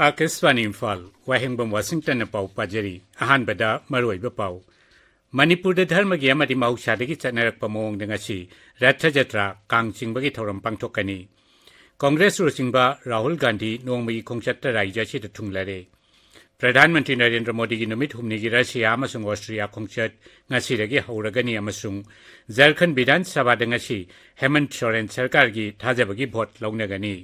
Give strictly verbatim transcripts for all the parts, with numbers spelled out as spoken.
ꯑꯥꯀꯥꯁꯕꯥꯅꯤ ꯏꯝꯐꯥꯜ, ꯋꯥꯍꯦꯡꯕꯝ ꯋꯥꯁꯤꯡꯇꯟꯅ ꯄꯥꯎ ꯄꯥꯖꯔꯤ꯫ ꯑꯍꯥꯟꯕꯗ ꯃꯔꯨꯑꯣꯏꯕ ꯄꯥꯎ꯫ ꯃꯅꯤꯄꯨꯔꯗ ꯙꯔꯃꯒꯤ ꯑꯃꯗꯤ ꯃꯍꯧꯁꯥꯗꯒꯤ ꯆꯠꯅꯔꯛꯄ ꯃꯑꯣꯡꯗ ꯉꯁꯤ ꯔꯊ ꯖꯇ꯭ꯔꯥ, ꯀꯥꯡ ꯆꯤꯡꯕꯒꯤ ꯊꯧꯔꯝ ꯄꯥꯡꯊꯣꯛꯀꯅꯤ꯫ ꯀꯣꯡꯒ꯭ꯔꯦꯁ ꯂꯨꯆꯤꯡꯕ ꯔꯥꯍꯨꯜ ꯒꯥꯟꯙꯤ ꯅꯣꯡꯃꯒꯤ ꯈꯣꯡꯆꯠꯇ ꯔꯥꯖ꯭ꯌ ꯑꯁꯤꯗ ꯊꯨꯡꯂꯔꯦ꯫ ꯄ꯭ꯔꯙꯥꯟ ꯃꯟꯇ꯭ꯔꯤ ꯅꯔꯦꯟꯗ꯭ꯔ ꯃꯣꯗꯤꯒꯤ ꯅꯨꯃꯤꯠ ꯍꯨꯝꯅꯤꯒꯤ ꯔꯁꯤꯌꯥ ꯑꯃꯁꯨꯡ ꯑꯣꯁꯇ꯭ꯔꯤꯌꯥ ꯈꯣꯡꯆꯠ ꯉꯁꯤꯗꯒꯤ ꯍꯧꯔꯒꯅꯤ ꯑꯃꯁꯨꯡ ꯖꯔꯈꯟ ꯕꯤꯙꯥꯟ ꯁꯚꯥꯗ ꯉꯁꯤ ꯍꯦꯃꯟꯠ ꯁꯣꯔꯦꯟ ꯁꯔꯀꯥꯔꯒꯤ ꯊꯥꯖꯕꯒꯤ ꯚꯣꯠ ꯂꯧꯅꯒꯅꯤ꯫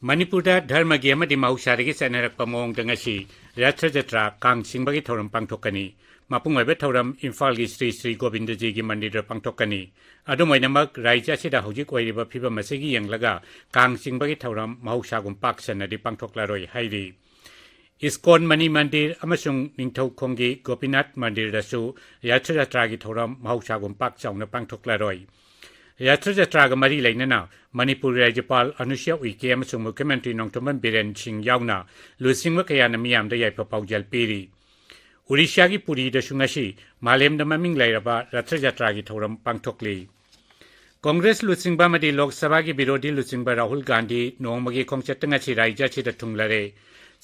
ꯃꯅꯤꯄꯨꯔꯗ ꯙꯔꯃꯒꯤ ꯑꯃꯗꯤ ꯃꯍꯧꯁꯥꯗꯒꯤ ꯆꯠꯅꯔꯛꯄ ꯃꯑꯣꯡꯗ ꯉꯁꯤ ꯔꯊ ꯖꯇ꯭ꯔꯥ, ꯀꯥꯡ ꯆꯤꯡꯕꯒꯤ ꯊꯧꯔꯝ ꯄꯥꯡꯊꯣꯛꯀꯅꯤ꯫ ꯃꯄꯨꯡ ꯑꯣꯏꯕ ꯊꯧꯔꯝ ꯏꯝꯐꯥꯜꯒꯤ ꯁ꯭ꯔꯤ ꯁ꯭ꯔꯤ ꯒꯣꯕꯤꯟꯗꯖꯤꯒꯤ ꯃꯟꯗꯤꯔꯗ ꯄꯥꯡꯊꯣꯛꯀꯅꯤ꯫ ꯑꯗꯨꯝ ꯑꯣꯏꯅꯃꯛ, ꯔꯥꯖ꯭ꯌ ꯑꯁꯤꯗ ꯍꯧꯖꯤꯛ ꯑꯣꯏꯔꯤꯕ ꯐꯤꯕꯝ ꯑꯁꯤꯒꯤ ꯌꯦꯡꯂꯒ ꯀꯥꯡ ꯆꯤꯡꯕꯒꯤ ꯊꯧꯔꯝ ꯃꯍꯧꯁꯥꯒꯨꯝ ꯄꯥꯛ ꯁꯟꯅꯗꯤ ꯄꯥꯡꯊꯣꯛꯂꯔꯣꯏ ꯍꯥꯏꯔꯤ꯫ ꯏꯁꯀꯣꯟ ꯃꯅꯤ ꯃꯟꯗꯤꯔ ꯑꯃꯁꯨꯡ ꯅꯤꯡꯊꯧꯈꯣꯡꯒꯤ ꯒꯣꯄꯤꯅꯥꯊ ꯃꯟꯗꯤꯔꯗꯁꯨ ꯔꯊ ꯖꯇ꯭ꯔꯥꯒꯤ ꯊꯧꯔꯝ ꯃꯍꯧꯁꯥꯒꯨꯝ ꯄꯥꯛ ꯆꯥꯎꯅ ꯄꯥꯡꯊꯣꯛꯂꯔꯣꯏ꯫ ꯔꯊ ꯖꯇ꯭ꯔꯥꯒ ꯃꯔꯤ ꯂꯩꯅꯅ ꯃꯅꯤꯄꯨꯔ ꯔꯥꯖ꯭ꯌꯄꯥꯜ ꯑꯅꯨꯁ꯭ꯌꯥ ꯎꯏꯀꯦ ꯑꯃꯁꯨꯡ ꯃꯨꯈ꯭ꯌ ꯃꯟꯇ꯭ꯔꯤ ꯅꯣꯡꯊꯣꯝꯕꯝ ꯕꯤꯔꯦꯟ ꯁꯤꯡ ꯌꯥꯎꯅ ꯂꯨꯆꯤꯡꯕ ꯀꯌꯥꯅ ꯃꯤꯌꯥꯝꯗ ꯌꯥꯏꯐ ꯄꯥꯎꯖꯦꯜ ꯄꯤꯔꯤ꯫ ꯎꯔꯤꯁ꯭ꯌꯥꯒꯤ ꯄꯨꯔꯤꯗꯁꯨ ꯉꯁꯤ ꯃꯥꯂꯦꯝꯗ ꯃꯃꯤꯡ ꯂꯩꯔꯕ ꯔꯊ ꯖꯇ꯭ꯔꯥꯒꯤ ꯊꯧꯔꯝ ꯄꯥꯡꯊꯣꯛꯂꯤ꯫ ꯀꯣꯡꯒ꯭ꯔꯦꯁ ꯂꯨꯆꯤꯡꯕ ꯑꯃꯗꯤ ꯂꯣꯛ ꯁꯚꯥꯒꯤ ꯕꯤꯔꯣꯙꯤ ꯂꯨꯆꯤꯡꯕ ꯔꯥꯍꯨꯜ ꯒꯥꯟꯙꯤ ꯅꯣꯡꯃꯒꯤ ꯈꯣꯡꯆꯠꯇ ꯉꯁꯤ ꯔꯥꯖ꯭ꯌ ꯑꯁꯤꯗ ꯊꯨꯡꯂꯔꯦ꯫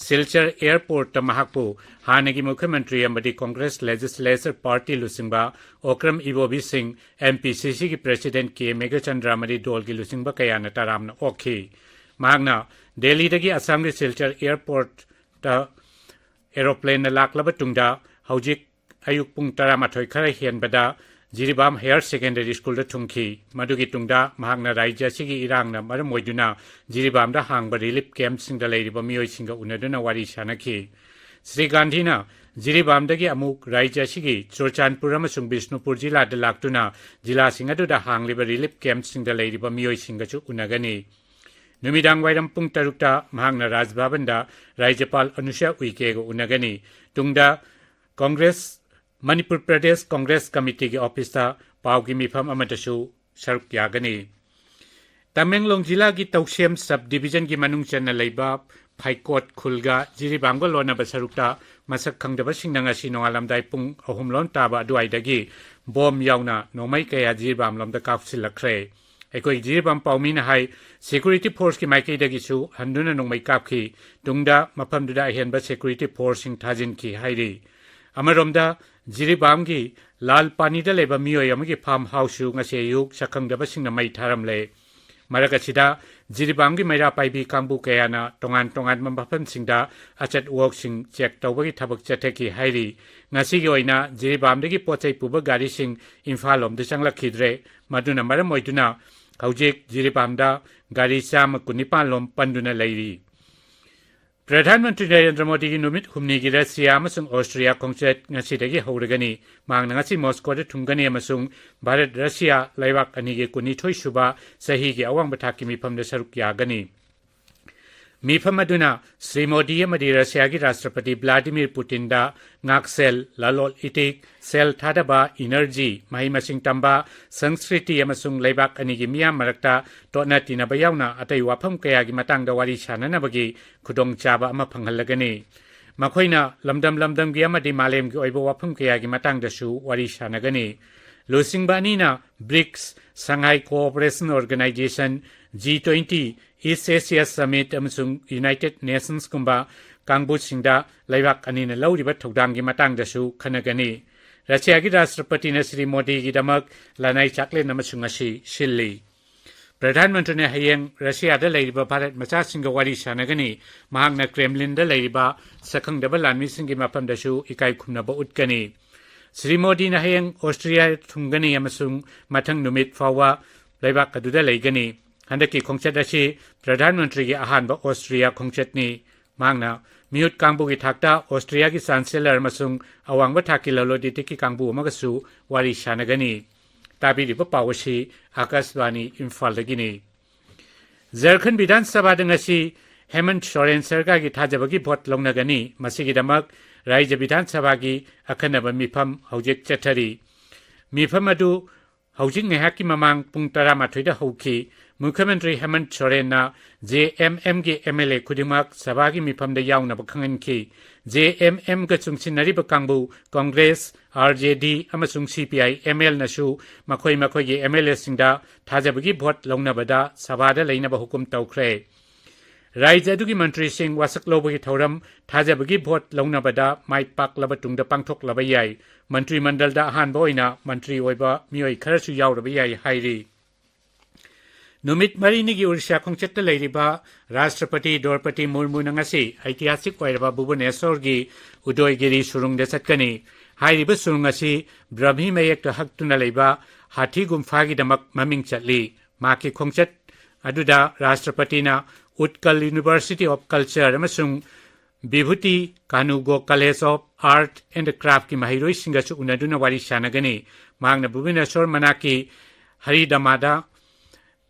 ꯁꯤꯜꯆꯔ ꯑꯦꯌꯔꯄꯣꯔꯠꯇ ꯃꯍꯥꯛꯄꯨ ꯍꯥꯟꯅꯒꯤ ꯃꯨꯈ꯭ꯌ ꯃꯟꯇ꯭ꯔꯤ ꯑꯃꯗꯤ ꯀꯣꯡꯒ꯭ꯔꯦꯁ ꯂꯦꯖꯤꯁꯂꯦꯆꯔ ꯄꯥꯔꯇꯤ ꯂꯨꯆꯤꯡꯕ ꯑꯣꯀ꯭ꯔꯝ ꯏꯕꯣꯕꯤ ꯁꯤꯡ, ꯑꯦꯝ ꯄꯤ ꯁꯤ ꯁꯤꯒꯤ ꯄ꯭ꯔꯦꯁꯤꯗꯦꯟꯠ ꯀꯦ ꯃꯦꯘꯆꯟꯗ꯭ꯔ ꯑꯃꯗꯤ ꯗꯣꯜꯒꯤ ꯂꯨꯆꯤꯡꯕ ꯀꯌꯥꯅ ꯇꯔꯥꯝꯅ ꯑꯣꯛꯈꯤ꯫ ꯃꯍꯥꯛꯅ ꯗꯦꯜꯂꯤꯗꯒꯤ ꯑꯁꯥꯝꯒꯤ ꯁꯤꯜꯆꯔ ꯑꯦꯌꯔꯄꯣꯔꯠꯇ ꯑꯦꯔꯣꯄ꯭ꯂꯦꯟꯅ ꯂꯥꯛꯂꯕ ꯇꯨꯡꯗ ꯍꯧꯖꯤꯛ ꯑꯌꯨꯛ ꯄꯨꯡ ꯇꯔꯥꯃꯥꯊꯣꯏ ꯈꯔ ꯍꯦꯟꯕꯗ ꯖꯤꯔꯤꯕꯥꯝ ꯍꯥꯌꯔ ꯁꯦꯀꯦꯟꯗꯔꯤ ꯁ꯭ꯀꯨꯜꯗ ꯊꯨꯡꯈꯤ꯫ ꯃꯗꯨꯒꯤ ꯇꯨꯡꯗ ꯃꯍꯥꯛꯅ ꯔꯥꯖ꯭ꯌ ꯑꯁꯤꯒꯤ ꯏꯔꯥꯡꯅ ꯃꯔꯝ ꯑꯣꯏꯗꯨꯅ ꯖꯤꯔꯤꯕꯥꯝꯗ ꯍꯥꯡꯕ ꯔꯤꯂꯤꯐ ꯀꯦꯝꯞꯁꯤꯡꯗ ꯂꯩꯔꯤꯕ ꯃꯤꯑꯣꯏꯁꯤꯡꯒ ꯎꯅꯗꯨꯅ ꯋꯥꯔꯤ ꯁꯥꯅꯈꯤ꯫ ꯁ꯭ꯔꯤ ꯒꯥꯟꯙꯤꯅ ꯖꯤꯔꯤꯕꯥꯝꯗꯒꯤ ꯑꯃꯨꯛ ꯔꯥꯖ꯭ꯌ ꯑꯁꯤꯒꯤ ꯆꯨꯔꯆꯥꯟꯄꯨꯔ ꯑꯃꯁꯨꯡ ꯕꯤꯁꯅꯨꯄꯨꯔ ꯖꯤꯂꯥꯗ ꯂꯥꯛꯇꯨꯅ ꯖꯤꯂꯥꯁꯤꯡ ꯑꯗꯨꯗ ꯍꯥꯡꯂꯤꯕ ꯔꯤꯂꯤꯐ ꯀꯦꯝꯞꯁꯤꯡꯗ ꯂꯩꯔꯤꯕ ꯃꯤꯑꯣꯏꯁꯤꯡꯒꯁꯨ ꯎꯅꯒꯅꯤ꯫ ꯅꯨꯃꯤꯗꯥꯡ ꯋꯥꯏꯔꯝ ꯄꯨꯡ ꯇꯔꯨꯛꯇ ꯃꯍꯥꯛꯅ ꯔꯥꯖ ꯚꯕꯟꯗ ꯔꯥꯖ꯭ꯌꯄꯥꯜ ꯑꯅꯨꯁ꯭ꯌꯥ ꯎꯏꯀꯦꯒ ꯎꯅꯒꯅꯤ꯫ ꯇꯨꯡꯗ ꯀꯣꯡꯒ꯭ꯔꯦꯁ, ꯃꯅꯤꯄꯨꯔ ꯄ꯭ꯔꯗꯦꯁ ꯀꯣꯡꯒ꯭ꯔꯦꯁ ꯀꯃꯤꯇꯤꯒꯤ ꯑꯣꯐꯤꯁꯇ ꯄꯥꯎꯒꯤ ꯃꯤꯐꯝ ꯑꯃꯗꯁꯨ ꯁꯔꯨꯛ ꯌꯥꯒꯅꯤ꯫ ꯇꯃꯦꯡꯂꯣꯡ ꯖꯤꯂꯥꯒꯤ ꯇꯧꯁꯦꯝ ꯁꯕ ꯗꯤꯕꯤꯖꯟꯒꯤ ꯃꯅꯨꯡ ꯆꯟꯅ ꯂꯩꯕ ꯐꯩꯀꯣꯠ ꯈꯨꯜꯒ ꯖꯤꯔꯤꯕꯥꯝꯒ ꯂꯣꯟꯅꯕ ꯁꯔꯨꯛꯇ ꯃꯁꯛ ꯈꯪꯗꯕꯁꯤꯡꯅ ꯉꯁꯤ ꯅꯣꯡꯉꯥꯜꯂꯝꯗꯥꯏ ꯄꯨꯡ ꯑꯍꯨꯝ ꯂꯣꯝ ꯇꯥꯕ ꯑꯗꯨꯋꯥꯏꯗꯒꯤ ꯕꯣꯝ ꯌꯥꯎꯅ ꯅꯣꯡꯃꯩ ꯀꯌꯥ ꯖꯤꯔꯤꯕꯥꯝ ꯂꯣꯝꯗ ꯀꯥꯞꯁꯤꯜꯂꯛꯈ꯭ꯔꯦ꯫ ꯑꯩꯈꯣꯏ ꯖꯤꯔꯤꯕꯥꯝ ꯄꯥꯎꯃꯤꯅ ꯍꯥꯏ, ꯁꯦꯀ꯭ꯌꯨꯔꯤꯇꯤ ꯐꯣꯔꯁꯀꯤ ꯃꯥꯏꯀꯩꯗꯒꯤꯁꯨ ꯍꯟꯗꯨꯅ ꯅꯣꯡꯃꯩ ꯀꯥꯞꯈꯤ꯫ ꯇꯨꯡꯗ ꯃꯐꯝꯗꯨꯗ ꯑꯍꯦꯟꯕ ꯁꯦꯀ꯭ꯌꯨꯔꯤꯇꯤ ꯐꯣꯔꯁꯁꯤꯡ ꯊꯥꯖꯤꯟꯈꯤ ꯍꯥꯏꯔꯤ꯫ ꯑꯃꯔꯣꯝꯗ, ꯖꯤꯔꯤꯕꯥꯝꯒꯤ ꯂꯥꯜ ꯄꯥꯅꯤꯗ ꯂꯩꯕ ꯃꯤꯑꯣꯏ ꯑꯃꯒꯤ ꯐꯥꯔꯝ ꯍꯥꯎꯁꯁꯨ ꯉꯁꯤ ꯑꯌꯨꯛ ꯁꯛꯈꯪꯗꯕꯁꯤꯡꯅ ꯃꯩ ꯊꯥꯔꯝꯂꯦ꯫ ꯃꯔꯛ ꯑꯁꯤꯗ, ꯖꯤꯔꯤꯕꯥꯝꯒꯤ ꯃꯩꯔꯥ ꯄꯥꯏꯕꯤ ꯀꯥꯡꯕꯨ ꯀꯌꯥꯅ ꯇꯣꯉꯥꯟ ꯇꯣꯉꯥꯟꯕ ꯃꯐꯝꯁꯤꯡꯗ ꯑꯆꯠ ꯑꯋꯣꯛꯁꯤꯡ ꯆꯦꯛ ꯇꯧꯕꯒꯤ ꯊꯕꯛ ꯆꯠꯊꯈꯤ ꯍꯥꯏꯔꯤ꯫ ꯉꯁꯤꯒꯤ ꯑꯣꯏꯅ ꯖꯤꯔꯤꯕꯥꯝꯗꯒꯤ ꯄꯣꯠ ꯆꯩ ꯄꯨꯕ ꯒꯥꯔꯤꯁꯤꯡ ꯏꯝꯐꯥꯜ ꯂꯣꯝꯗ ꯆꯪꯂꯛꯈꯤꯗ꯭ꯔꯦ꯫ ꯃꯗꯨꯅ ꯃꯔꯝ ꯑꯣꯏꯗꯨꯅ ꯍꯧꯖꯤꯛ ꯖꯤꯔꯤꯕꯥꯝꯗ ꯒꯥꯔꯤ ꯆꯥꯝꯃ ꯀꯨꯟꯅꯤꯄꯥꯟ ꯂꯣꯝ ꯄꯟꯗꯨꯅ ꯂꯩꯔꯤ꯫ ꯄ꯭ꯔꯙꯥꯟ ꯃꯟꯇ꯭ꯔꯤ ꯅꯔꯦꯟꯗ꯭ꯔ ꯃꯣꯗꯤꯒꯤ ꯅꯨꯃꯤꯠ ꯍꯨꯝꯅꯤꯒꯤ ꯔꯁꯤꯌꯥ ꯑꯃꯁꯨꯡ ꯑꯣꯁꯇ꯭ꯔꯤꯌꯥ ꯈꯣꯡꯆꯠ ꯉꯁꯤꯗꯒꯤ ꯍꯧꯔꯒꯅꯤ꯫ ꯃꯍꯥꯛꯅ ꯉꯁꯤ ꯃꯣꯁꯀꯣꯗ ꯊꯨꯡꯒꯅꯤ ꯑꯃꯁꯨꯡ ꯚꯥꯔꯠ ꯔꯁꯤꯌꯥ ꯂꯩꯕꯥꯛ ꯑꯅꯤꯒꯤ ꯀꯨꯟꯅꯤꯊꯣꯏ ꯁꯨꯕ ꯆꯍꯤꯒꯤ ꯑꯋꯥꯡꯕ ꯊꯥꯛꯀꯤ ꯃꯤꯐꯝꯗ ꯁꯔꯨꯛ ꯌꯥꯒꯅꯤ꯫ ꯃꯤꯐꯝ ꯑꯗꯨꯅ ꯁ꯭ꯔꯤ ꯃꯣꯗꯤ ꯑꯃꯗꯤ ꯔꯁꯤꯌꯥꯒꯤ ꯔꯥꯁꯇ꯭ꯔꯄꯇꯤ ꯚ꯭ꯂꯥꯗꯤꯃꯤꯔ ꯄꯨꯇꯤꯟꯗ ꯉꯥꯛꯁꯦꯜ, ꯂꯂꯣꯟ ꯏꯇꯤꯛ, ꯁꯦꯜ ꯊꯥꯗꯕ, ꯏꯅꯔꯖꯤ, ꯃꯍꯩ ꯃꯁꯤꯡ ꯇꯝꯕ, ꯁꯪꯁꯀ꯭ꯔꯤꯇꯤ ꯑꯃꯁꯨꯡ ꯂꯩꯕꯥꯛ ꯑꯅꯤꯒꯤ ꯃꯤꯌꯥꯝ ꯃꯔꯛꯇ ꯇꯣꯠꯅ ꯇꯤꯟꯅꯕ ꯌꯥꯎꯅ ꯑꯇꯩ ꯋꯥꯐꯝ ꯀꯌꯥꯒꯤ ꯃꯇꯥꯡꯗ ꯋꯥꯔꯤ ꯁꯥꯅꯅꯕꯒꯤ ꯈꯨꯗꯣꯡꯆꯥꯕ ꯑꯃ ꯐꯪꯍꯜꯂꯒꯅꯤ꯫ ꯃꯈꯣꯏꯅ ꯂꯝꯗꯝ ꯂꯝꯗꯝꯒꯤ ꯑꯃꯗꯤ ꯃꯥꯂꯦꯝꯒꯤ ꯑꯣꯏꯕ ꯋꯥꯐꯝ ꯀꯌꯥꯒꯤ ꯃꯇꯥꯡꯗꯁꯨ ꯋꯥꯔꯤ ꯁꯥꯅꯒꯅꯤ꯫ ꯂꯨꯆꯤꯡꯕ ꯑꯅꯤꯅ BRICS, Shanghai cooperation organisation, G twenty, east Asia summit ꯑꯃꯁꯨꯡ ꯌꯨꯅꯥꯏꯇꯦꯗ ꯅꯦꯁꯟꯁꯀꯨꯝꯕ ꯀꯥꯡꯕꯨꯁꯤꯡꯗ ꯂꯩꯕꯥꯛ ꯑꯅꯤꯅ ꯂꯧꯔꯤꯕ ꯊꯧꯗꯥꯡꯒꯤ ꯃꯇꯥꯡꯗꯁꯨ ꯈꯟꯅꯒꯅꯤ꯫ ꯔꯁꯤꯌꯥꯒꯤ ꯔꯥꯁꯇ꯭ꯔꯄꯇꯤꯅ ꯁ꯭ꯔꯤ ꯃꯣꯗꯤꯒꯤꯗꯃꯛ ꯂꯅꯥꯏ ꯆꯥꯛꯂꯦꯟ ꯑꯃꯁꯨ ꯉꯁꯤ ꯁꯤꯜꯂꯤ꯫ ꯄ꯭ꯔꯙꯥꯟ ꯃꯟꯇ꯭ꯔꯤꯅ ꯍꯌꯦꯡ ꯔꯁꯤꯌꯥꯗ ꯂꯩꯔꯤꯕ ꯚꯥꯔꯠ ꯃꯆꯥꯁꯤꯡꯒ ꯋꯥꯔꯤ ꯁꯥꯟꯅꯒꯅꯤ꯫ ꯃꯍꯥꯛꯅ ꯀ꯭ꯔꯦꯝꯂꯤꯟꯗ ꯂꯩꯔꯤꯕ ꯁꯛꯈꯪꯗꯕ ꯂꯥꯟꯃꯤꯁꯤꯡꯒꯤ ꯃꯐꯝꯗꯁꯨ ꯏꯀꯥꯏ ꯈꯨꯝꯅꯕ ꯎꯠꯀꯅꯤ꯫ ꯁ꯭ꯔꯤ ꯃꯣꯗꯤꯅ ꯍꯌꯦꯡ ꯑꯣꯁꯇ꯭ꯔꯤꯌꯥ ꯊꯨꯡꯒꯅꯤ ꯑꯃꯁꯨꯡ ꯃꯊꯪ ꯅꯨꯃꯤꯠ ꯐꯥꯎꯕ ꯂꯩꯕꯥꯛ ꯑꯗꯨꯗ ꯂꯩꯒꯅꯤ꯫ ꯍꯟꯗꯛꯀꯤ ꯈꯣꯡꯆꯠ ꯑꯁꯤ ꯄ꯭ꯔꯙꯥꯟ ꯃꯟꯇ꯭ꯔꯤꯒꯤ ꯑꯍꯥꯟꯕ ꯑꯣꯁꯇ꯭ꯔꯤꯌꯥ ꯈꯣꯡꯆꯠꯅꯤ꯫ ꯃꯍꯥꯛꯅ ꯃꯤꯍꯨꯠ ꯀꯥꯡꯕꯨꯒꯤ ꯊꯥꯛꯇ ꯑꯣꯁꯇ꯭ꯔꯤꯌꯥꯒꯤ ꯆꯥꯟꯁꯦꯂꯔ ꯑꯃꯁꯨꯡ ꯑꯋꯥꯡꯕ ꯊꯥꯛꯀꯤ ꯂꯂꯣꯟ ꯏꯇꯤꯛꯀꯤ ꯀꯥꯡꯕꯨ ꯑꯃꯒꯁꯨ ꯋꯥꯔꯤ ꯁꯥꯟꯅꯒꯅꯤ꯫ ꯇꯥꯕꯤꯔꯤꯕ ꯄꯥꯎ ꯑꯁꯤ ꯑꯀꯥꯁꯕꯥꯅꯤ ꯏꯝꯐꯥꯜꯗꯒꯤꯅꯤ꯫ ꯖꯔꯈꯟ ꯕꯤꯙꯥꯟ ꯁꯚꯥꯗ ꯉꯁꯤ ꯍꯦꯃꯟꯠ ꯁꯣꯔꯦꯟ ꯁꯔꯀꯥꯔꯒꯤ ꯊꯥꯖꯕꯒꯤ ꯚꯣꯠ ꯂꯧꯅꯒꯅꯤ꯫ ꯃꯁꯤꯒꯤꯗꯃꯛ ꯔꯥꯏꯖ꯭ꯌ ꯕꯤꯙꯥꯟ ꯁꯚꯥꯒꯤ ꯑꯈꯟꯅꯕ ꯃꯤꯐꯝ ꯍꯧꯖꯤꯛ ꯆꯠꯊꯔꯤ꯫ ꯃꯤꯐꯝ ꯑꯗꯨ ꯍꯧꯖꯤꯛ ꯉꯥꯏꯍꯥꯛꯀꯤ ꯃꯃꯥꯡ ꯄꯨꯡ ꯇꯔꯥꯃꯥꯊꯣꯏꯗ ꯍꯧꯈꯤ꯫ ꯃꯨꯈ꯭ꯌ ꯃꯟꯇ꯭ꯔꯤ ꯍꯦꯃꯟꯠ ꯁꯣꯔꯦꯟꯅ ꯖꯦ ꯑꯦꯝ ꯑꯦꯝꯒꯤ ꯑꯦꯝ ꯑꯦꯜ ꯑꯦ ꯈꯨꯗꯤꯡꯃꯛ ꯁꯚꯥꯒꯤ ꯃꯤꯐꯝꯗ ꯌꯥꯎꯅꯕ ꯈꯪꯍꯟꯈꯤ꯫ ꯖꯦ ꯑꯦꯝ ꯑꯦꯝꯒ ꯆꯨꯡꯁꯤꯟꯅꯔꯤꯕ ꯀꯥꯡꯕꯨ ꯀꯪꯒ꯭ꯔꯦꯁ, ꯑꯥꯔ ꯖꯦ ꯗꯤ ꯑꯃꯁꯨꯡ ꯁꯤ ꯄꯤ ꯑꯥꯏ ꯑꯦꯝ ꯑꯦꯜꯅꯁꯨ ꯃꯈꯣꯏ ꯃꯈꯣꯏꯒꯤ ꯑꯦꯝ ꯑꯦꯜ ꯑꯦꯁꯤꯡꯗ ꯊꯥꯖꯕꯒꯤ ꯚꯣꯠ ꯂꯧꯅꯕꯗ ꯁꯚꯥꯗ ꯂꯩꯅꯕ ꯍꯨꯀꯨꯝ ꯇꯧꯈ꯭ꯔꯦ꯫ ꯔꯥꯏꯖ꯭ꯌ ꯑꯗꯨꯒꯤ ꯃꯟꯇ꯭ꯔꯤꯁꯤꯡ ꯋꯥꯁꯛ ꯂꯧꯕꯒꯤ ꯊꯧꯔꯝ ꯊꯥꯖꯕꯒꯤ ꯚꯣꯠ ꯂꯧꯅꯕꯗ ꯃꯥꯏ ꯄꯥꯛꯂꯕ ꯇꯨꯡꯗ ꯄꯥꯡꯊꯣꯛꯂꯕ ꯌꯥꯏ꯫ ꯃꯟꯇ꯭ꯔꯤ ꯃꯟꯗꯜꯗ ꯑꯍꯥꯟꯕ ꯑꯣꯏꯅ ꯃꯟꯇ꯭ꯔꯤ ꯑꯣꯏꯕ ꯃꯤꯑꯣꯏ ꯈꯔꯁꯨ ꯌꯥꯎꯔꯕ ꯌꯥꯏ ꯍꯥꯏꯔꯤ꯫ ꯅꯨꯃꯤꯠ ꯃꯔꯤꯅꯤꯒꯤ ꯑꯣꯔꯤꯁꯥ ꯈꯣꯡꯆꯠꯇ ꯂꯩꯔꯤꯕ ꯔꯥꯁꯇ꯭ꯔꯄꯇꯤ ꯗ꯭ꯔꯧꯄꯗꯤ ꯃꯨꯔꯃꯨꯅ ꯉꯁꯤ ꯑꯩꯇꯤꯍꯥꯁꯤꯛ ꯑꯣꯏꯔꯕ ꯚꯨꯕꯅꯦꯁꯣꯔꯒꯤ ꯎꯗꯣꯏꯒꯤꯔꯤ ꯁꯨꯔꯨꯡꯗ ꯆꯠꯀꯅꯤ꯫ ꯍꯥꯏꯔꯤꯕ ꯁꯨꯔꯨꯡ ꯑꯁꯤ ꯕ꯭ꯔꯍꯃꯤ ꯃꯌꯦꯛꯇ ꯍꯛꯇꯨꯅ ꯂꯩꯕ ꯍꯥꯊꯤ ꯒꯨꯝꯐꯥꯒꯤꯗꯃꯛ ꯃꯃꯤꯡ ꯆꯠꯂꯤ꯫ ꯃꯍꯥꯛꯀꯤ ꯈꯣꯡꯆꯠ ꯑꯗꯨꯗ ꯔꯥꯁꯇ꯭ꯔꯄꯇꯤꯅ ꯎꯠꯀꯜ University of Culture ꯑꯃꯁꯨꯡ ꯕꯤꯚꯨꯇꯤ ꯀꯥꯅꯨꯒꯣ College of Art and Craftꯀꯤ ꯃꯍꯩꯔꯣꯏꯁꯤꯡꯒꯁꯨ ꯎꯅꯗꯨꯅ ꯋꯥꯔꯤ ꯁꯥꯟꯅꯒꯅꯤ꯫ ꯃꯍꯥꯛꯅ ꯚꯨꯕꯅꯦꯁꯣꯔ ꯃꯅꯥꯛꯀꯤ ꯍꯔꯤꯗꯥꯃꯥꯗ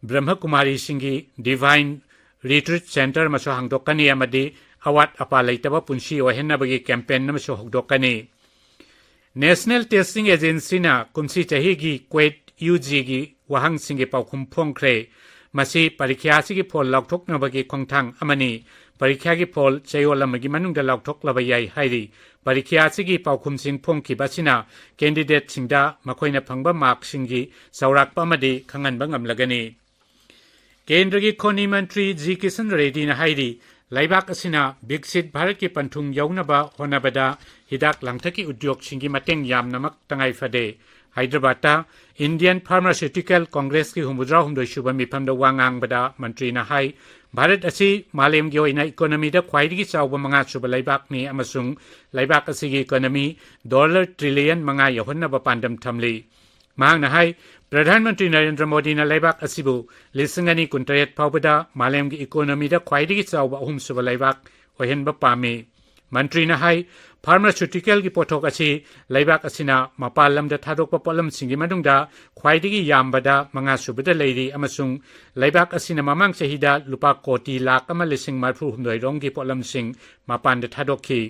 ꯕ꯭ꯔꯍꯃꯀꯨꯃꯥꯔꯤꯁꯤꯡꯒꯤ Divine Retreat Centre ꯑꯃꯁꯨ ꯍꯥꯡꯗꯣꯛꯀꯅꯤ ꯑꯃꯗꯤ ꯑꯋꯥꯠ ꯑꯄꯥ ꯂꯩꯇꯕ ꯄꯨꯟꯁꯤ ꯑꯣꯏꯍꯟꯅꯕꯒꯤ campaign ꯑꯃꯁꯨ ꯍꯧꯗꯣꯛꯀꯅꯤ꯫ National Testing Agencyꯅ ꯀꯨꯝꯁꯤ ꯆꯍꯤꯒꯤ ꯀ꯭ꯋꯦꯠ ꯌꯨ ꯖꯤꯒꯤ ꯋꯥꯍꯪꯁꯤꯡꯒꯤ ꯄꯥꯎꯈꯨꯝ ꯐꯣꯡꯈ꯭ꯔꯦ꯫ ꯃꯁꯤ ꯄꯔꯤꯈ꯭ꯌꯥ ꯑꯁꯤꯒꯤ ꯐꯣꯜ ꯂꯥꯎꯊꯣꯛꯅꯕꯒꯤ ꯈꯣꯡꯊꯥꯡ ꯑꯃꯅꯤ꯫ ꯄꯔꯤꯈ꯭ꯌꯥꯒꯤ ꯐꯣꯜ ꯆꯌꯣꯜ ꯑꯃꯒꯤ ꯃꯅꯨꯡꯗ ꯂꯥꯎꯊꯣꯛꯂꯕ ꯌꯥꯏ ꯍꯥꯏꯔꯤ꯫ ꯄꯔꯤꯈ꯭ꯌꯥ ꯑꯁꯤꯒꯤ ꯄꯥꯎꯈꯨꯝꯁꯤꯡ ꯐꯣꯡꯈꯤꯕ ꯑꯁꯤꯅ candidateꯁꯤꯡꯗ ꯃꯈꯣꯏꯅ ꯐꯪꯕ markꯁꯤꯡꯒꯤ ꯆꯥꯎꯔꯥꯛꯄ ꯑꯃꯗꯤ ꯈꯪꯍꯟꯕ ꯉꯝꯂꯒꯅꯤ꯫ ꯀꯦꯟꯗ꯭ꯔꯒꯤ ꯈꯣꯅꯤ ꯃꯟꯇ꯭ꯔꯤ ꯖꯤ ꯀꯤꯁꯟ ꯔꯦꯗꯤꯅ ꯍꯥꯏꯔꯤ, ꯂꯩꯕꯥꯛ ꯑꯁꯤꯅ ꯕꯤꯛꯁꯤꯠ ꯚꯥꯔꯠꯀꯤ ꯄꯟꯊꯨꯡ ꯌꯧꯅꯕ ꯍꯣꯠꯅꯕꯗ ꯍꯤꯗꯥꯛ ꯂꯥꯡꯊꯛꯀꯤ ꯎꯗ꯭ꯌꯣꯒꯁꯤꯡꯒꯤ ꯃꯇꯦꯡ ꯌꯥꯝꯅꯃꯛ ꯇꯉꯥꯏ ꯐꯗꯦ꯫ ꯍꯥꯏꯗ꯭ꯔꯕꯥꯗꯇ Indian Pharmaceutical Congressꯀꯤ ꯍꯨꯝꯐꯨꯇꯔꯥꯍꯨꯝꯗꯣꯏ ꯁꯨꯕ ꯃꯤꯐꯝꯗ ꯋꯥ ꯉꯥꯡꯕꯗ ꯃꯟꯇ꯭ꯔꯤꯅ ꯍꯥꯏ, ꯚꯥꯔꯠ ꯑꯁꯤ ꯃꯥꯂꯦꯝꯒꯤ ꯑꯣꯏꯅ economyꯗ ꯈ꯭ꯋꯥꯏꯗꯒꯤ ꯆꯥꯎꯕ ꯃꯉꯥ ꯁꯨꯕ ꯂꯩꯕꯥꯛꯅꯤ ꯑꯃꯁꯨꯡ ꯂꯩꯕꯥꯛ ꯑꯁꯤꯒꯤ economy dollar trillion ꯃꯉꯥ ꯌꯧꯍꯟꯅꯕ ꯄꯥꯟꯗꯝ ꯊꯝꯂꯤ꯫ ꯃꯍꯥꯛꯅ ꯍꯥꯏ, ꯄ꯭ꯔꯙꯥꯟ ꯃꯟꯇ꯭ꯔꯤ ꯅꯔꯦꯟꯗ꯭ꯔ ꯃꯣꯗꯤꯅ ꯂꯩꯕꯥꯛ ꯑꯁꯤꯕꯨ ꯂꯤꯁꯤꯡ ꯑꯅꯤ ꯀꯨꯟꯇꯔꯦꯠ ꯐꯥꯎꯕꯗ ꯃꯥꯂꯦꯝꯒꯤ economyꯗ ꯈ꯭ꯋꯥꯏꯗꯒꯤ ꯆꯥꯎꯕ ꯑꯍꯨꯝꯁꯨꯕ ꯂꯩꯕꯥꯛ ꯑꯣꯏꯍꯟꯕ ꯄꯥꯝꯃꯤ꯫ ꯃꯟꯇ꯭ꯔꯤꯅ ꯍꯥꯏ, Pharmaceuticalꯒꯤ ꯄꯣꯠꯊꯣꯛ ꯑꯁꯤ ꯂꯩꯕꯥꯛ ꯑꯁꯤꯅ ꯃꯄꯥꯟ ꯂꯝꯗ ꯊꯥꯗꯣꯛꯄ ꯄꯣꯠꯂꯝꯁꯤꯡꯒꯤ ꯃꯅꯨꯡꯗ ꯈ꯭ꯋꯥꯏꯗꯒꯤ ꯌꯥꯝꯕꯗ ꯃꯉꯥ ꯁꯨꯕꯗ ꯂꯩꯔꯤ ꯑꯃꯁꯨꯡ ꯂꯩꯕꯥꯛ ꯑꯁꯤꯅ ꯃꯃꯥꯡ ꯆꯍꯤꯗ ꯂꯨꯄꯥ ꯀꯣꯇꯤ ꯂꯥꯈ ꯑꯃ ꯂꯤꯁꯤꯡ ꯃꯔꯤꯐꯨ ꯍꯨꯝꯗꯣꯏ ꯔꯣꯝꯒꯤ ꯄꯣꯠꯂꯝꯁꯤꯡ ꯃꯄꯥꯟꯗ ꯊꯥꯗꯣꯛꯈꯤ꯫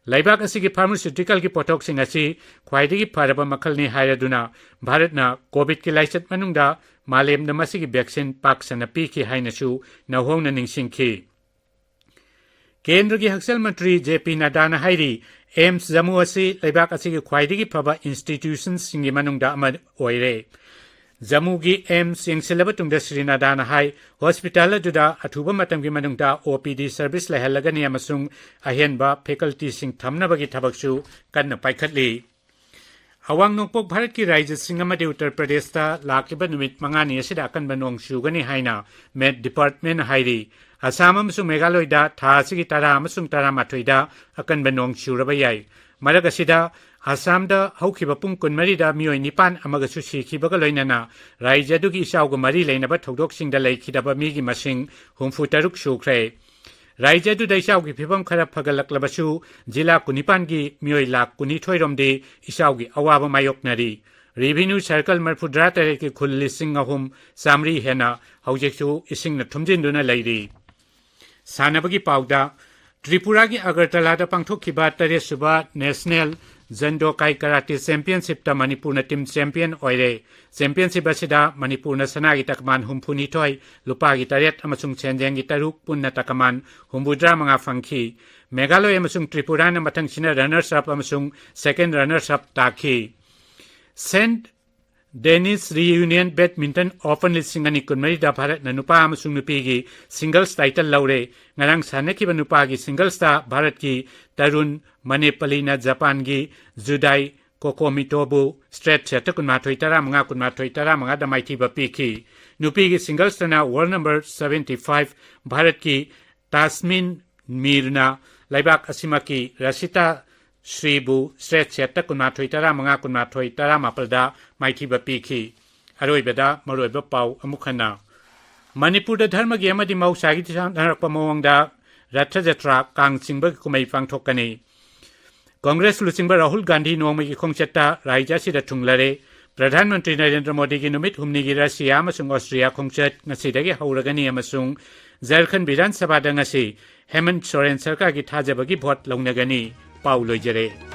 ꯂꯩꯕꯥꯛ ꯑꯁꯤꯒꯤ ꯐꯥꯔꯃꯥꯁꯤꯌꯨꯇꯤꯀꯦꯜꯒꯤ ꯄꯣꯠꯊꯣꯛꯁꯤꯡ ꯑꯁꯤ ꯈ꯭ꯋꯥꯏꯗꯒꯤ ꯐꯔꯕ ꯃꯈꯜꯅꯤ ꯍꯥꯏꯔꯗꯨꯅ ꯚꯥꯔꯠꯅ ꯀꯣꯚꯤꯗꯀꯤ ꯂꯥꯏꯆꯠ ꯃꯅꯨꯡꯗ ꯃꯥꯂꯦꯝꯗ ꯃꯁꯤꯒꯤ ꯚꯦꯛꯁꯤꯟ ꯄꯥꯛ ꯁꯟꯅ ꯄꯤꯈꯤ ꯍꯥꯏꯅꯁꯨ ꯅꯧꯍꯧꯅ ꯅꯤꯡꯁꯤꯡꯈꯤ꯫ ꯀꯦꯟꯗ꯭ꯔꯒꯤ ꯍꯛꯁꯦꯜ ꯃꯟꯇ꯭ꯔꯤ ꯖꯦ ꯄꯤ ꯅꯗꯥꯅ ꯍꯥꯏꯔꯤ, ꯑꯦꯝꯁ ꯖꯝꯃꯨ ꯑꯁꯤ ꯂꯩꯕꯥꯛ ꯑꯁꯤꯒꯤ ꯈ꯭ꯋꯥꯏꯗꯒꯤ ꯐꯕ ꯏꯟꯁꯇꯤꯇ꯭ꯌꯨꯁꯟꯁꯤꯡꯒꯤ ꯃꯅꯨꯡꯗ ꯑꯃ ꯑꯣꯏꯔꯦ꯫ ꯖꯝꯃꯨꯒꯤ ꯑꯦꯝꯁ ꯌꯦꯡꯁꯤꯜꯂꯕ ꯇꯨꯡꯗ ꯁ꯭ꯔꯤ ꯅꯗꯥꯅ ꯍꯥꯏ, ꯍꯣꯁꯄꯤꯇꯥꯜ ꯑꯗꯨꯗ ꯑꯊꯨꯕ ꯃꯇꯝꯒꯤ ꯃꯅꯨꯡꯗ ꯑꯣ ꯄꯤ ꯗꯤ ꯁꯔꯚꯤꯁ ꯂꯩꯍꯜꯂꯒꯅꯤ ꯑꯃꯁꯨꯡ ꯑꯍꯦꯟꯕ ꯐꯦꯀꯜꯇꯤꯁꯤꯡ ꯊꯝꯅꯕꯒꯤ ꯊꯕꯛꯁꯨ ꯀꯟꯅ ꯄꯥꯏꯈꯠꯂꯤ꯫ ꯑꯋꯥꯡ ꯅꯣꯡꯄꯣꯛ ꯚꯥꯔꯠꯀꯤ ꯔꯥꯖ꯭ꯌꯁꯤꯡ ꯑꯃꯗꯤ ꯎꯠꯇꯔ ꯄ꯭ꯔꯗꯦꯁꯇ ꯂꯥꯛꯂꯤꯕ ꯅꯨꯃꯤꯠ ꯃꯉꯥꯅꯤ ꯑꯁꯤꯗ ꯑꯀꯟꯕ ꯅꯣꯡ ꯆꯨꯒꯅꯤ ꯍꯥꯏꯅ ꯃꯦꯠ ꯗꯤꯄꯥꯔꯠꯃꯦꯟꯅ ꯍꯥꯏꯔꯤ꯫ ꯑꯁꯥꯝ ꯑꯃꯁꯨꯡ ꯃꯦꯘꯥꯂꯣꯏꯗ ꯊꯥ ꯑꯁꯤꯒꯤ ꯇꯔꯥ ꯑꯃꯁꯨꯡ ꯇꯔꯥꯃꯥꯊꯣꯏꯗ ꯑꯀꯟꯕ ꯅꯣꯡ ꯆꯨꯔꯕ ꯌꯥꯏ꯫ ꯃꯔꯛ ꯑꯁꯤꯗ ꯑꯁꯥꯝꯗ ꯍꯧꯈꯤꯕ ꯄꯨꯡ ꯀꯨꯟꯃꯔꯤꯗ ꯃꯤꯑꯣꯏ ꯅꯤꯄꯥꯟ ꯑꯃꯒꯁꯨ ꯁꯤꯈꯤꯕꯒ ꯂꯣꯏꯅꯅ ꯔꯥꯖ꯭ꯌ ꯑꯗꯨꯒꯤ ꯏꯆꯥꯎꯒ ꯃꯔꯤ ꯂꯩꯅꯕ ꯊꯧꯗꯣꯛꯁꯤꯡꯗ ꯂꯩꯈꯤꯗꯕ ꯃꯤꯒꯤ ꯃꯁꯤꯡ ꯍꯨꯝꯐꯨ ꯇꯔꯨꯛ ꯁꯨꯈ꯭ꯔꯦ꯫ ꯔꯥꯖ꯭ꯌ ꯑꯗꯨꯗ ꯏꯆꯥꯎꯒꯤ ꯐꯤꯕꯝ ꯈꯔ ꯐꯒꯠꯂꯛꯂꯕꯁꯨ, ꯖꯤꯂꯥ ꯀꯨꯟꯅꯤꯄꯥꯟꯒꯤ ꯃꯤꯑꯣꯏ ꯂꯥꯈ ꯀꯨꯟꯅꯤꯊꯣꯏ ꯔꯣꯝꯗꯤ ꯏꯆꯥꯎꯒꯤ ꯑꯋꯥꯕ ꯃꯥꯌꯣꯛꯅꯔꯤ꯫ ꯔꯦꯚꯤꯅ꯭ꯌꯨ ꯁꯔꯀꯜ ꯃꯔꯤꯐꯨꯇꯔꯥ ꯇꯔꯦꯠꯀꯤ ꯈꯨꯜ ꯂꯤꯁꯤꯡ ꯑꯍꯨꯝ ꯆꯥꯃꯔꯤ ꯍꯦꯟꯅ ꯍꯧꯖꯤꯛꯁꯨ ꯏꯁꯤꯡꯅ ꯊꯨꯝꯖꯤꯟꯗꯨꯅ ꯂꯩꯔꯤ꯫ ꯁꯥꯟꯅꯕꯒꯤ ꯄꯥꯎꯗ, ꯇ꯭ꯔꯤꯄꯨꯔꯥꯒꯤ ꯑꯒꯔꯇꯂꯥꯗ ꯄꯥꯡꯊꯣꯛꯈꯤꯕ ꯇꯔꯦꯠꯁꯨꯕ ꯅꯦꯁꯅꯦꯜ ꯖꯟꯗꯣ ꯀꯥꯏ ꯀꯔꯥꯇꯦ ꯆꯦꯝꯄꯤꯌꯟꯁꯤꯞꯇ ꯃꯅꯤꯄꯨꯔꯅ ꯇꯤꯝ ꯆꯦꯝꯄꯤꯌꯟ ꯑꯣꯏꯔꯦ꯫ ꯆꯦꯝꯄꯤꯌꯟꯁꯤꯞ ꯑꯁꯤꯗ ꯃꯅꯤꯄꯨꯔꯅ ꯁꯅꯥꯒꯤ ꯇꯀꯃꯥꯟ ꯍꯨꯝꯐꯨꯅꯤꯊꯣꯏ, ꯂꯨꯄꯥꯒꯤ ꯇꯔꯦꯠ ꯑꯃꯁꯨꯡ ꯁꯦꯟꯖꯦꯡꯒꯤ ꯇꯔꯨꯛ, ꯄꯨꯟꯅ ꯇꯀꯃꯥꯟ ꯍꯨꯝꯐꯨꯇꯔꯥ ꯃꯉꯥ ꯐꯪꯈꯤ꯫ ꯃꯦꯘꯥꯂꯣꯏ ꯑꯃꯁꯨꯡ ꯇ꯭ꯔꯤꯄꯨꯔꯥꯅ ꯃꯊꯪꯁꯤꯅ ꯔꯅꯔꯁ ꯑꯞ ꯑꯃꯁꯨꯡ ꯁꯦꯀꯦꯟ ꯔꯅꯔꯁ ꯑꯞ ꯇꯥꯈꯤ꯫ Saint Denis reunion badminton open ꯂꯤꯁꯤꯡ ꯑꯅꯤ ꯀꯨꯟꯃꯔꯤꯗ ꯚꯥꯔꯠꯅ ꯅꯨꯄꯥ ꯑꯃꯁꯨꯡ ꯅꯨꯄꯤꯒꯤ ꯁꯤꯡꯒꯜꯁ ꯇꯥꯏꯇꯜ ꯂꯧꯔꯦ꯫ ꯉꯔꯥꯡ ꯁꯥꯟꯅꯈꯤꯕ ꯅꯨꯄꯥꯒꯤ ꯁꯤꯡꯒꯜꯁꯇ ꯚꯥꯔꯠꯀꯤ ꯇꯔꯨꯟ ꯃꯅꯦꯄꯂꯤꯅ ꯖꯄꯥꯟꯒꯤ ꯖꯨꯗꯥꯏ ꯀꯣꯀꯣꯃꯤꯇꯣꯕꯨ ꯁ꯭ꯇ꯭ꯔꯦꯠ ꯁꯦꯠꯇ ꯀꯨꯟꯃꯥꯊꯣꯏ ꯇꯔꯥꯃꯉꯥ, ꯀꯨꯟꯃꯥꯊꯣꯏ ꯇꯔꯥꯃꯉꯥꯗ ꯃꯥꯏꯊꯤꯕ ꯄꯤꯈꯤ꯫ ꯅꯨꯄꯤꯒꯤ ꯁꯤꯡꯒꯜꯁꯇꯅ ꯋꯥꯔꯜ ꯅꯝꯕꯔ ꯁꯚꯦꯟꯇꯤ ꯐꯥꯏꯚ ꯚꯥꯔꯠꯀꯤ ꯇꯥꯁꯃꯤꯟ ꯃꯤꯔꯅ ꯂꯩꯕꯥꯛ ꯑꯁꯤꯃꯛꯀꯤ ꯔꯁꯤꯇꯥ ꯁ꯭ꯔꯤꯕꯨ ꯁ꯭ꯇ꯭ꯔꯦꯠ ꯁꯦꯠꯇ ꯀꯨꯟꯃꯥꯊꯣꯏ ꯇꯔꯥꯃꯉꯥ, ꯀꯨꯟꯃꯥꯊꯣꯏ ꯇꯔꯥꯃꯥꯄꯜꯗ ꯃꯥꯏꯊꯤꯕ ꯄꯤꯈꯤ꯫ ꯑꯔꯣꯏꯕꯗ ꯃꯔꯨꯑꯣꯏꯕ ꯄꯥꯎ ꯑꯃꯨꯛ ꯍꯟꯅ꯫ ꯃꯅꯤꯄꯨꯔꯗ ꯙꯔꯃꯒꯤ ꯑꯃꯗꯤ ꯃꯍꯧꯁꯥꯒꯤ ꯆꯠꯅꯔꯛꯄ ꯃꯑꯣꯡꯗ ꯔꯊ ꯖꯇ꯭ꯔꯥ, ꯀꯥꯡ ꯆꯤꯡꯕꯒꯤ ꯀꯨꯝꯍꯩ ꯄꯥꯡꯊꯣꯛꯀꯅꯤ꯫ ꯀꯣꯡꯒ꯭ꯔꯦꯁ ꯂꯨꯆꯤꯡꯕ ꯔꯥꯍꯨꯜ ꯒꯥꯟꯙꯤ ꯅꯣꯡꯃꯒꯤ ꯈꯣꯡꯆꯠꯇ ꯔꯥꯖ꯭ꯌ ꯑꯁꯤꯗ ꯊꯨꯡꯂꯔꯦ꯫ ꯄ꯭ꯔꯙꯥꯟ ꯃꯟꯇ꯭ꯔꯤ ꯅꯔꯦꯟꯗ꯭ꯔ ꯃꯣꯗꯤꯒꯤ ꯅꯨꯃꯤꯠ ꯍꯨꯝꯅꯤꯒꯤ ꯔꯁꯤꯌꯥ ꯑꯃꯁꯨꯡ ꯑꯣꯁꯇ꯭ꯔꯤꯌꯥ ꯈꯣꯡꯆꯠ ꯉꯁꯤꯗꯒꯤ ꯍꯧꯔꯒꯅꯤ ꯑꯃꯁꯨꯡ ꯖꯔꯈꯟ ꯕꯤꯙꯥꯟ ꯁꯚꯥꯗ ꯉꯁꯤ ꯍꯦꯃꯟꯠ ꯁꯣꯔꯦꯟ ꯁꯔꯀꯥꯔꯒꯤ ꯊꯥꯖꯕꯒꯤ ꯚꯣꯠ ꯂꯧꯅꯒꯅꯤ꯫ ꯄꯥꯎ ꯂꯣꯏꯖꯔꯦ꯫